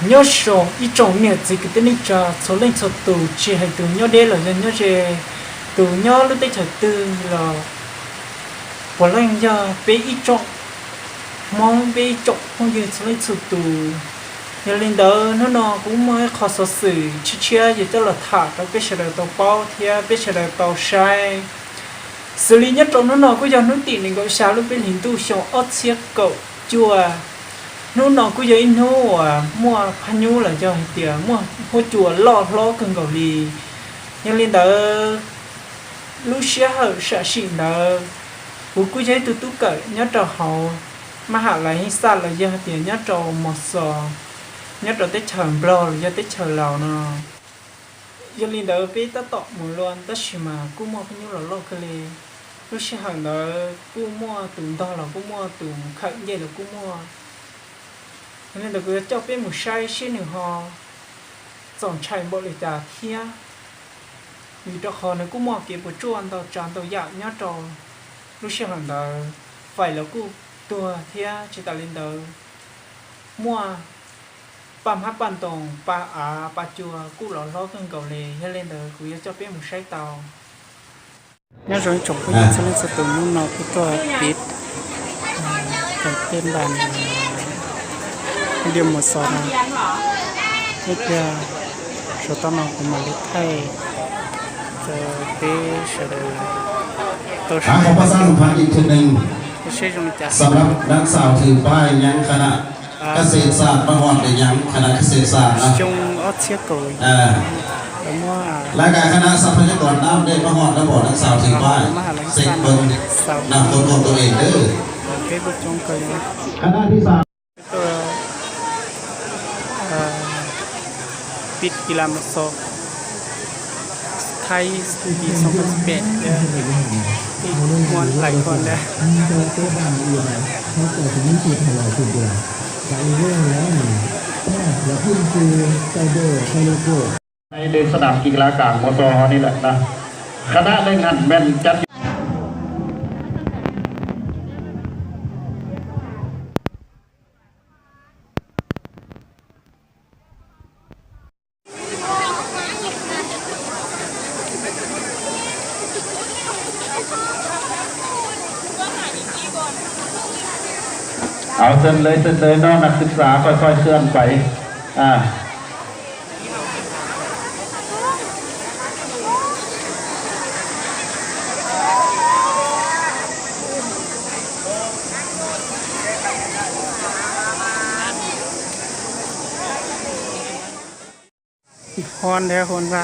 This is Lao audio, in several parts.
Nyob zoo ib tsoom niam txiv kwv tij neej tsa txhua leej txhua tus, tsis hais tus nyob deb los yog nyob ze, tus nyob lub teb chaws twg los puav leej yog peb ib tsoom Hmoob, peb ib tsoom phooj ywg txhua leej txhua tus. Yog li ntawd, hnub no kuv muaj ib qho xov xwm tshiab tshiab yuav coj los tham rau peb sawv daws tau paub thiab peb sawv daws tau saib. Xws li nyob rau hnub no kuj yog hnub tim nees nkaum xya lub peb hlis ntuj xyoo ob txhiab kaum cuaj. Hnub no kuj yog ib hnub uas muaj phaj nyuj los yog hais tias muaj huab cua loj hlob kawg nkaus li. Yog li ntawd, lub sij hawm sam sim ntawd, kuv kuj yog ib tug tub kawm nyob rau hauv maj ham lais hib xaj los yog hais tias nyob rau mos xos, nyob rau teb chaws Nplog los yog teb chaws Laus no. Yog li ntawd, peb tab tom mus luaj, tab sis mas kuj muaj phaj nyuj los loj kawg li. Lub sij hawm ntawd kuj muaj tus ntog los kuj muaj, tus khawm ncej los kuj muaj. Yog li ntawd, kuv yuav coj peb mus saib seb nws ho txaus ntshai npaum li cas thiab, vim rau qhov nws kuj muaj kev puas tsuaj ntau tsav ntau yam nyob rau lub sij hawm ntawd. Fais los kuj tuag thiab, tsis tas li ntawd, muaj paj hmab paj ntoo, paj av paj cua kuj los hlob kawg nkaus li. Yog li ntawd, kuv yuav coj peb mus saib tau. Nyob zoo ib tsoom phooj ywg txhua leej txhua tus, hnub no kuv tuaj pib, tuaj pib npaam video mos xos no. Ib pliag ສະຕອນ ນອກ ກໍມາເຮັດໃຫ້ເຈີເຕສະເດີໂຕ ອ່າ ຂໍປະຊາສຳພັນອີກເທື່ອໜຶ່ງ ສຳລັບນາງສາວຖືປ້າຍ ຍັງຄະນະກະເສດສາດມາຮອດຫຼືຍັງ? ຄະນະກະເສດສາດນະ ເອີ ແລ້ວກໍຄະນະຊັບພະຍາກອນນ້ຳໄດ້ມາຮອດແລ້ວບໍ່? ນາງສາວຖືປ້າຍ ເຊັກເບິ່ງນ້ຳຕົ້ນຂອງຕົວເອງເດີ. ຄະນະທີ່ສາມ ເອີ ປິດກິລາມໍຊອກໄທປີສອງພັນສິບແປດເດີ ຕິດມ່ວນຫຼາຍຄົນເດີ. ໃນເຂດສະໜາມກິລາກາງ ມຊ ເຮົານີ້ແຫຼະນະ ຄະນະໜຶ່ງຫັ້ນແມ່ນຈັດ ເອົາ ເຊີນເລີຍ ເຊີນເລີຍເນາະ ນັກສຶກສາ ຄ່ອຍໆເຄື່ອນໄປ ອ່າ. ຮ້ອນແທ້ ຮ້ອນວ່າ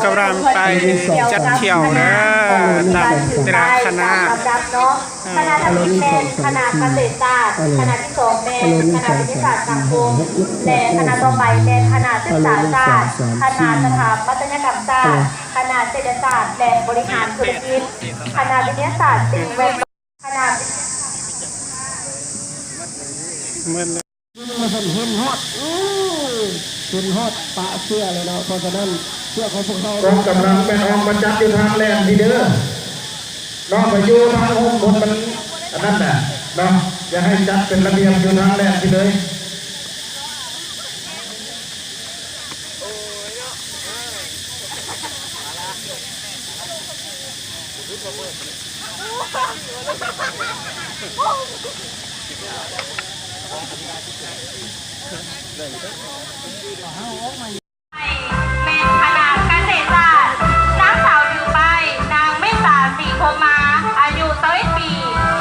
ກຳລັງໄປຈັດແຖວເດີ ຕາມແຕ່ລະຄະນະ. ຄະນະທຳອິດແມ່ນຄະນະກະເສດສາດ, ຄະນະທີສອງແມ່ນຄະນະວິທະຍາສາດສັງຄົມ ແລະ ຄະນະຕໍ່ໄປແມ່ນຄະນະສຶກສາສາດ, ຄະນະສະຖາປັດຕະຍະກຳສາດ, ຄະນະເສດຖະສາດ ແລະ ບໍລິຫານທຸລະກິດ, ຄະນະວິທະຍາສາດສິ່ງແວດລ້ອມ, ຄະນະວິທະຍາສາດ ເຫັນຮອດ ເອີ ເຫັນຮອດປະເສື້ອເລີຍເນາະ. ເພາະສະນັ້ນ ເສື້ອຂອງພວກເຮົາ ກອງກຳລັງແມ່ນອອກມາຈັດຢູ່ທາງແລ່ນພີ້ເດີ ເນາະ ໄປຢູ່ທາງໂຮມບຸນມັນອັນນັ້ນນະເນາະ ຢ່າໃຫ້ຈັດເປັນລະບຽບຢູ່ທາງແລ່ນພີ້ເລີຍ. ແມ່ນຄະນະກະເສດສາດ, ນາງສາວຖືປ້າຍ ນາງເມສາ ສີພົມມາ ອາຍຸຊາວເອັດປີ,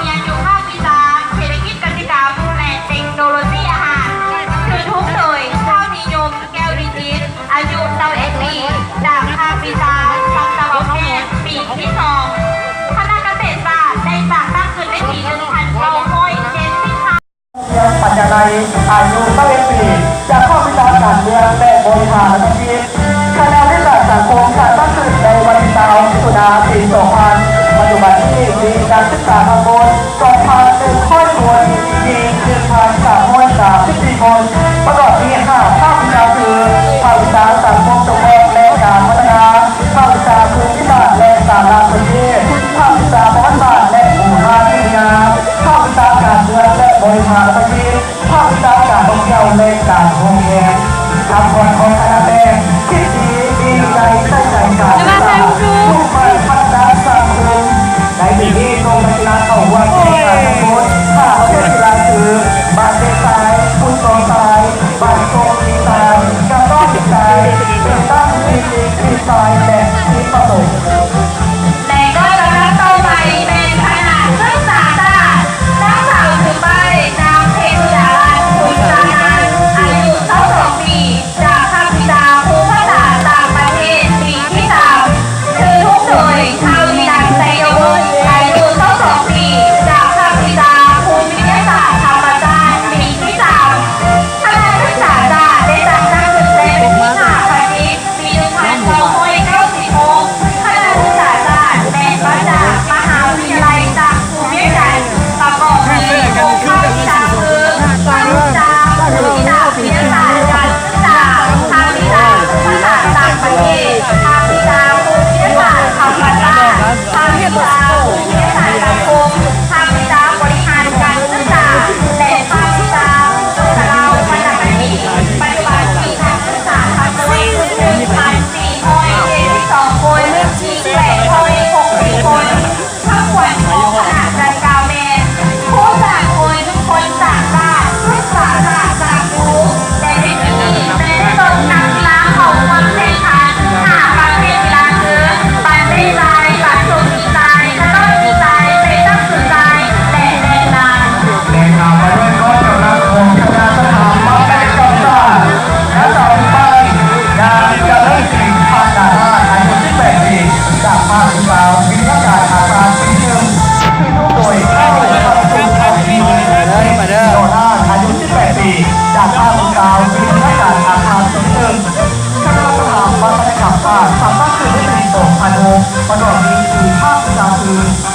ຮຽນຢູ່ພາກວິຊາເສດຖະກິດກະສິກຳ ແລະ ເຕັກໂນໂລຊີອາຫານ, ຖືທຸງໂດຍ ທ້າວນິຍົມ ແກ້ວວິຈິດ ອາຍຸຊາວເອັດປີ ຈາກພາກວິຊາສັດຕະວະແພດ ປີທີສອງ. ຄະນະກະເສດສາດໄດ້ສ້າງຕັ້ງຂຶ້ນໃນປີໜຶ່ງພັນເກົ້າຮ້ອຍເຈັດສິບຫ້າ. ປັນຍາໄລ ອາຍຸຊາວເອັດປີ ຈາກພາກວິຊາການເມືອງ ແລະ ບໍລິຫານທຸລະກິດ. ຄະນະວິຊາສັງຄົມສ້າງຕັ້ງຂຶ້ນໃນວັນທີຊາວ ມິຖຸນາ ປີສອງພັນ. ປັດຈຸບັນນີ້ມີນັກສຶກສາທັງໝົດ ສອງພັນໜຶ່ງຮ້ອຍຄົນ, ຍິງ ໜຶ່ງພັນສາມຮ້ອຍສາມສິບສີ່ຄົນ, ປະກອບມີຫ້າພາກວິຊາຄື ພາກວິຊາສັງຄົມສົງເຄາະ ແລະ ການພັດທະນາ, ພາກວິຊາພູມິສາດ ແລະ ສາລະສົນເທດ, ພາກວິຊາປະຫວັດສາດ ແລະ ບູຮານີວິທະຍາ, ພາກວິຊາການເມືອງ ແລະ ບໍລິຫານທຸລະກິດ, ພາກວິຊາການທ່ອງທ່ຽວ ແລະ ການໂຮງແຮມ ຄຳຂວັນຂອງຄະນະແບນ ຄິດດີ ມີວິໄນ ໃສ່ໃຈການສຶກສາ ມຸ່ງໝັ້ນພັດທະນາສັງຄົມ. ໃນປີນີ້ ສົ່ງນັກກິລາເຂົ້າຮ່ວມແຂ່ງຂັນທັງໝົດຫ້າປະເພດກິລາຄື ບາດເຕະຊາຍ, ຟຸດຊອລຊາຍ, ບາດສົກຕີຊາຍ, ກະຕໍຕີຊາຍ, ເປຕັງຕີຕີຊາຍ ແລະ ທີມປະຖົມ. ແລະກໍລຳດັບຕໍ່ໄປແມ່ນຄະນະສຶກສາສາດ ນາງສາວຖືປ້າຍ ນາງເພັນສຸດາລັດ ຄຸນຊານັນ ອາຍຸຊາວສອງປີ ຈາກພາກວິຊາພູມພາສາຕ່າງປະເທດປີທີສາມ ຖືທຸງໂດຍ ທ້າວວິລັນ ໄຊຍະວົງ ອາຍຸຊາວສອງປີ ຈາກພາກວິຊາພູມວິທະຍາສາດທຳມະຊາດປີທີສາມ. ຄະນະສຶກສາສາດໄດ້ຈັດຕັ້ງຂຶ້ນໃນວັນທີຫ້າ ພະຈິກ ປີໜຶ່ງພັນເກົ້າຮ້ອຍເກົ້າສິບຫົກ. ຄະນະສຶກສາສາດແບ່ງມາຈາກມະຫາວິທະຍາໄລສັງຄົມວຽງຈັນ ປະກອບມີຫົກພາກວິຊາຄື ພາກວິຊາ ພາກວິຊາວິທະຍາສາດການສຶກສາ, ພາກວິຊາພາສາຕ່າງປະເທດ, ພາກວິຊາພູມວິທະຍາສາດທຳມະຊາດ, ພາກວິຊາພູມວິທະຍາສາດສັງຄົມ, ພາກວິຊາບໍລິຫານການສຶກສາ ແລະ ພາກວິຊາສາລະວັນນະຄະດີ. ປັດຈຸບັນມີນັກສຶກສາທັງໝົດ ໜຶ່ງພັນສີ່ຮ້ອຍເຈັດສິບສອງຄົນ, ຍິງແປດຮ້ອຍຫົກສິບຄົນ. ຄຳຂວັນຂອງຄະນະດັ່ງກ່າວແມ່ນ ຄູສາກົນ, ຄົນຕ່າງຊາດ, ສຶກສາສາດ, ສັງຄູມ ແລະ ໃນປີນີ້ແມ່ນໄດ້ສົ່ງນັກກິລາເຂົ້າຮ່ວມແຂ່ງຂັນຫ້າປະເພດກິລາຄື ບາດເຕະຊາຍ, ບາດສົກຕີຊາຍ, ກະຕໍຕີຊາຍ, ເຕະຕັງຕີຊາຍ ແລະ ແລ່ນລານ. ແລະ ຕາມມາດ້ວຍກອງກຳລັງຂອງຄະນະສະຖາປັດຕະຍະກຳສາດ ນາງສາວໄປ ນາງຈະເລີນສີ ພັນດາລາດ ອາຍຸສິບແປດປີ ຈາກພາກວິຊາວິທະຍາການອາຄານປີໜຶ່ງ ຖືທຸງໂດຍ ທ້າວ ຄຳສຸນ ທອງມີ ມາເດີ ມາເດີ ໂດລາດ ອາຍຸສິບແປດປີ ຈາກພາກວິຊາວິທະຍາການອາຄານປີໜຶ່ງ. ຄະນະສະຖາປັດຕະຍະກຳສາດ ຈັດຕັ້ງຂຶ້ນໃນປີສອງພັນຫົກ ປະກອບມີສີ່ພາກວິຊາຄື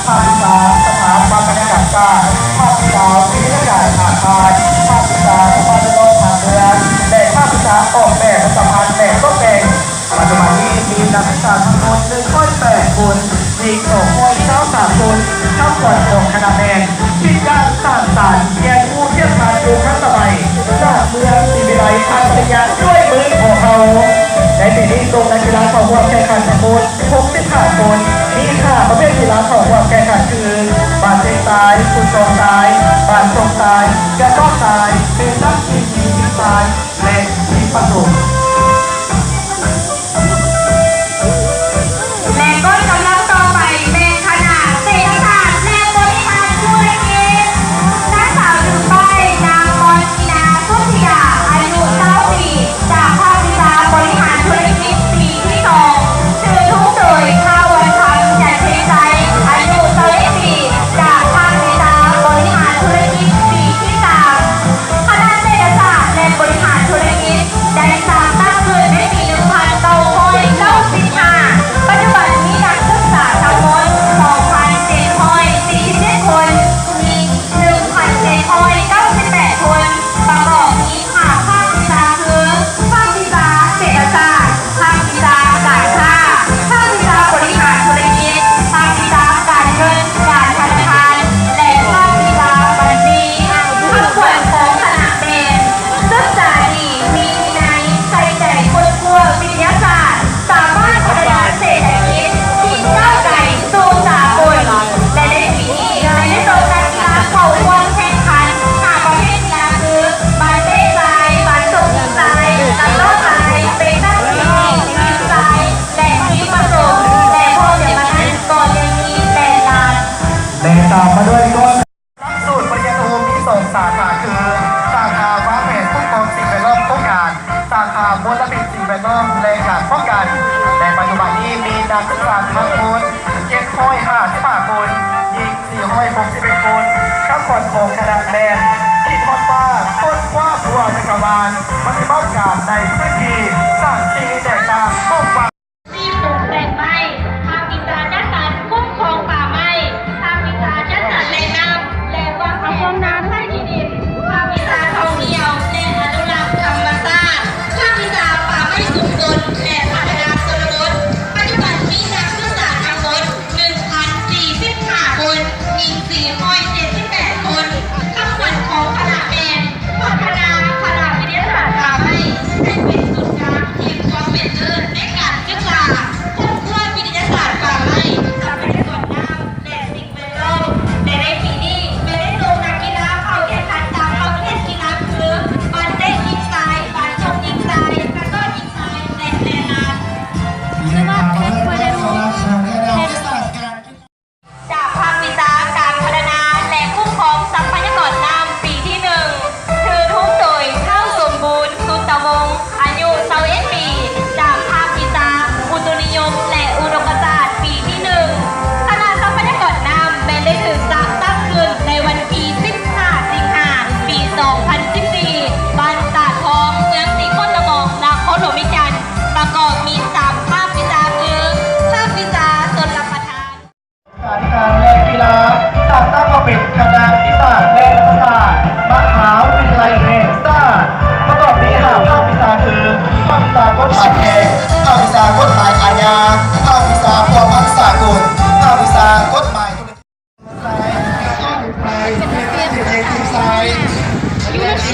ພາກວິຊາສະຖາປັດຕະຍະກຳສາດ, ພາກວິຊາວິທະຍາການອາຄານ, ພາກວິຊາສະພາບແວດລ້ອມທາງເມືອງ ແລະ ພາກວິຊາອອກແບບປະຊາພັນ ແລະ ຕົກແຕ່ງ. ປັດຈຸບັນນີ້ມີນັກສຶກສາທັງໝົດໜຶ່ງຮ້ອຍແປດຄົນ, ຍິງສອງຮ້ອຍຊາວສາມຄົນ. ຄຳຂວັນຂອງຄະນະແມ່ນ ຄິດຢ່າງສ້າງສັນ, ຮຽນຮູ້ທຽບທັນຢູ່ທັນສະໄໝ, ສ້າງເມືອງສີວິໄລອັດສະລິຍະດ້ວຍມືຂອງເຮົາ. ໃນປີນີ້ ສົ່ງນັກກິລາເຂົ້າຮ່ວມແຂ່ງຂັນທັງໝົດ ຫົກສິບຫ້າຄົນ, ມີຫ້າປະເພດກິລາເຂົ້າຮ່ວມແຂ່ງຂັນຄື ບາດເຕະຊາຍ, ຟຸດຊອລຊາຍ, ບາດສົກຊາຍ, ກະຕໍຊາຍ, ເປຕັງຕີຊາຍ ແລະ ຍິງປະຖົມ. ແລະ ກອງກຳລັງຕໍ່ໄປແມ່ນຄະນະເສດຖະສາດ ແລະ ບໍລິຫານທຸລະກິດ ນາງສາວຖືປ້າຍ ນາງ ກອນ ທີນາ ສຸດທິດາ ອາຍຸຊາວປີ ຈາກພາກວິຊາບໍລິຫານທຸລະກິດປີທີສອງ ຖືທຸງໂດຍ ທ້າວ ວັນຄຳ ຈັນເພັນໄຊ ອາຍຸຊາວເອັດປີ ຈາກພາກວິຊາບໍລິຫານທຸລະກິດປີທີສາມ. ຄະນະເສດຖະສາດ ແລະ ບໍລິຫານທຸລະກິດ ໄດ້ສ້າງຕັ້ງຂຶ້ນໃນປີໜຶ່ງພັນເກົ້າຮ້ອຍເກົ້າສິບຫ້າ. ປັດຈຸບັນມີນັກສຶກສາທັງໝົດສອງພັນເຈັດຮ້ອຍສີ່ສິບເຈັດຄົນ, ຍິງໜຶ່ງພັນເຈັດຮ້ອຍເກົ້າສິບແປດຄົນ, ປະກອບມີຫ້າພາກວິຊາຄື ພາກວິຊາເສດຖະສາດ, ພາກວິຊາການຄ້າ, ພາກວິຊາບໍລິຫານທຸລະກິດ, ພາກວິຊາການເງິນການທະນາຄານ ແລະ ພາກວິຊາບັນຊີ. ຄຳຂວັນຂອງຄະນະແມ່ນ ສຶກສາດີ, ມີວິໄນ, ໃສ່ໃຈຄົ້ນຄວ້າວິທະຍາສາດ, ສາມາດພັດທະນາເສດຖະກິດທີ່ກ້າວໄກສູ່ສາກົນ ແລະ ໃນປີນີ້ ໄດ້ສົ່ງນັກກິລາເຂົ້າຮ່ວມແຂ່ງຂັນຫ້າປະເພດກິລາຄື ບາດເຕະຊາຍ, ບາດສົກຕີຊາຍ, ກະຕໍຊາຍ, ເປຕັງຕີຊາຍ ແລະ ຍິງປະຖົມ ແລະ ພ້ອມດຽວກັນນັ້ນກໍຍັງມີແລ່ນລານ ແລະ ຕາມມາດ້ວຍກອງ ຫຼັກສູດປະລິນຍາໂທມີສອງສາຂາຄື ສາຂາວາງແຜນຄຸ້ມຄອງສິ່ງແວດລ້ອມໂຄງການ, ສາຂາມົນລະພິດສິ່ງແວດລ້ອມ ແລະ ການປ້ອງກັນ. ແລະ ປັດຈຸບັນນີ້ມີນັກສຶກສາທັງໝົດເຈັດຮ້ອຍຫ້າສິບຫ້າຄົນ, ຍິງສີ່ຮ້ອຍຫົກສິບເອັດຄົນ. ຄຳຂວັນຂອງຄະນະແມ່ນ ຄິດຮອດຟ້າ, ຄົ້ນຄວ້າທົ່ວຈັກກະວານ, ປະຕິບັດການໃນພື້ນທີ່, ສ້າງສິ່ງແຕກຕ່າງ, ປ້ອງກັນ ມີປູກແຕ່ງໄມ້, ພາກວິຊາຈັດສັນຄຸ້ມຄອງປ່າໄມ້, ພາກວິຊາຈັດສັນແຫຼ່ງນ້ຳ ແລະ ວາງແຜນການໃຊ້ທີ່ດິນ, ພາກວິຊາທ່ອງທ່ຽວ ແລະ ອະນຸລັກທຳມະຊາດ, ພາກວິຊາປ່າໄມ້ຊຸມຊົນ ແລະ ພັດທະນາຊົນນະບົດ. ປັດຈຸບັນມີນັກສຶກສາທັງໝົດໜຶ່ງພັນສີ່ສິບຫ້າຄົນ, ຍິງສີ່ຮ້ອຍເຈັດສິບແປດຄົນ. ຄຳຂວັນຂອງ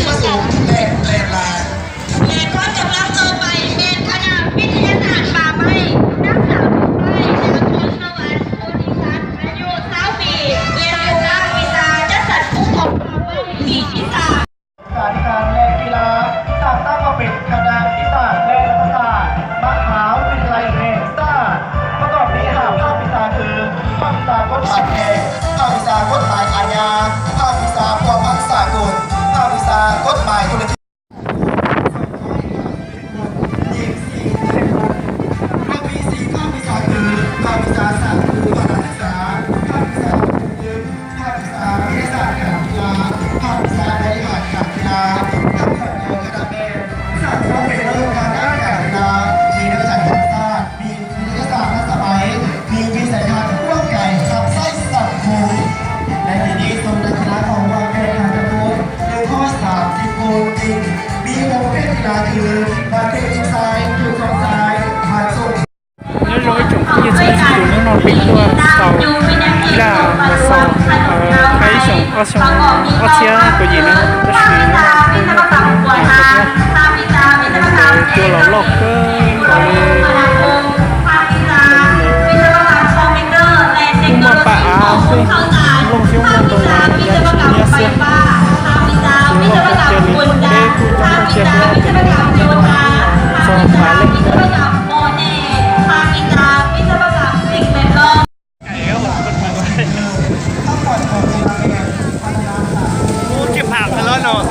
ປະສົມ ແລະ ແລະຫຼາຍ. ແລະ ຄວາມກຳລັງຕໍ່ໄປແມ່ນຄະນະວິທະຍາສາດປ່າໄມ້ ນາງສາວ ໄມ້ ນາງພອນສະຫວັນ ໂພທິສັດ ອາຍຸຊາວປີ ຮຽນຢູ່ພາກວິຊາຈັດສັນຄຸ້ມຄອງປ່າໄມ້ ປີທີສາມ. ການ ແລະ ກິລາ ສ້າງຕັ້ງມາເປັນຄະນະນິຕິສາດ ແລະ ລັດຖະສາດ ມະຫາວິທະຍາໄລແຫ່ງຊາດ ປະກອບມີຫ້າພາກວິຊາຄື ພາກວິຊາກົດໝາຍແພ່ງ, ພາກວິຊາກົດໝາຍອາຍາ, ພາກວິຊາພົວພັນສາກົນ, ພາກວິຊາກົດໝາຍທຸລະກິດ. ມີສີ່ພາກວິຊາຄື ພາກວິຊາສັດ ຄືພາກການສຶກສາ, ພາກວິຊາ ພາກວິຊາວິທະຍາສາດການກິລາ, ພາກວິຊາບໍລິຫານການກິລາ, ພາກວິຊາແມ່ນ ສາດເປັນເລື່ອງທາງດ້ານການກິລາ ມີນັກກິລາທີມຊາດ ມີວິທະຍາສາດທັນສະໄໝ ມີວິໄສທັດກວ້າງໄກ ຮັບໃຊ້ສັງຄົມ ແລະ ປີນີ້ຊົມນັກກິລາຂອງພວກເຮົາແຂ່ງຂັນຈຳນວນໜຶ່ງຮ້ອຍສາມສິບຄົນ ມີຫົກປະເພດກິລາຄື ບາດເຕະຍິງຊາຍ, ໂຍນຊອງຊາຍ, ບາດສົ່ງ Nyob zoo ib tsoom phooj ywg, hnub no peb tuaj saum ki la mos saum, eh, kha ib xyoos ob xyoos ob txhiab kaum yim na, tab sis hnub no peb muaj teeb meem cua los loj kawg nkaus li. Kuv muaj paj av xwb, looj xyoob looj ntoo los yog tsum nyiaj xwb. Kuv los qhia li deb, kuv coj qhia peb ob tug, txog paj lej. ເກັບພາບຕະຫຼອດເນາະ.